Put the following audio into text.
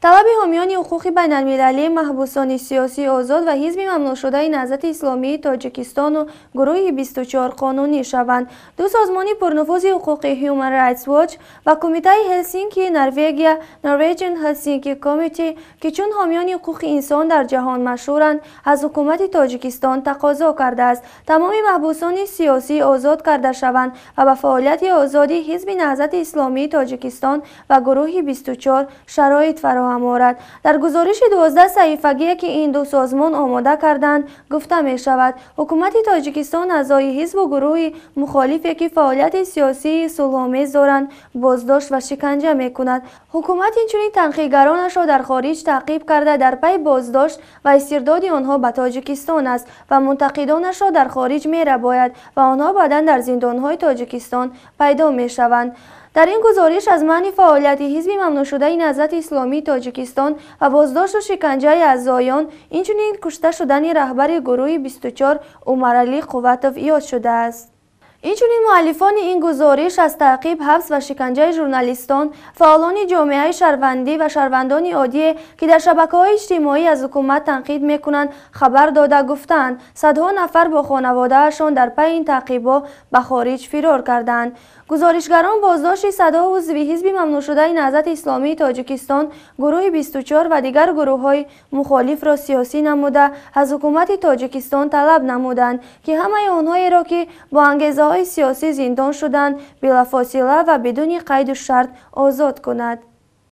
Талаби ҳомиёни ҳуқуқи байналмилалӣ, маҳбусони сиёсӣ озод ва ҳизби мамнӯъшудаи Наҳзати Исломии Тоҷикистону гурӯҳи 24 қонунӣ шаванд. Ду созмони пурнуфузи ҳуқуқи Human Rights Watch ва Кумитаи Ҳелсинкии Норвегия Norwegian Helsinki Committee, ки чун ҳомиёни ҳуқуқи инсон дар ҷаҳон машҳуранд, аз ҳукумати Тоҷикистон тақозо кардааст, тамоми маҳбусони сиёсӣ озод карда шаванд ва ба фаъолияти озоди ҳизби Наҳзати Исломии Тоҷикистон ва гурӯҳи 24 шароит фароҳам орад. Дар гузориши 12 саҳифагие, ки ин ду созмон омода карданд, гуфта мешавад, ҳукумати Тоҷикистон аъзои ҳизбу гурӯҳи мухолифе, ки фаъолияти сиёсии сулҳомез доранд, боздошт ва шиканҷа мекунад. Ҳукумат инчунин танқидгаронашро дар хориҷ таъқиб карда, дар пайи боздошт ва истирдоди онҳо ба Тоҷикистон аст ва мунтақидонашро дар хориҷ мерабояд ва онҳо баъдан дар зиндонҳои Тоҷикистон пайдо мешаванд. Дар ин гузориш аз манъи фаъолияти ҳизби мамнӯъшудаи Наҳзати Исломии Тоҷикистон ва боздошту шиканҷаи аъзоён, инчунин кушта шудани раҳбари гурӯҳи 24 Умаралӣ Қувватов ёд шудааст. Инчунин муаллифони ин гузориш аз таъқиб, ҳабс ва шиканҷаи журналистон, фаъолони ҷомеаи шаҳрвандӣ ва шаҳрвандони оддие, ки дар шабакаҳои иҷтимоӣ аз ҳукумат танқид мекунанд, хабар дода гуфтаанд, садҳо нафар бо хонаводаашон дар пайи ин таъқибҳо ба хориҷ фирор карданд. Гузоришгарон боздошти садҳо узви ҳизби мамнӯъшудаи Наҳзати Исломии Тоҷикистон, гурӯҳи 24 ва дигар гурӯҳҳои мухолифро сиёсӣ намуда, аз ҳукумати Тоҷикистон талаб намуданд, ки ҳамаи онҳоеро, ки бо ангезаҳои сиёсӣ зиндон шуданд, билофосила ва бидуни қайду шарт озод кунад.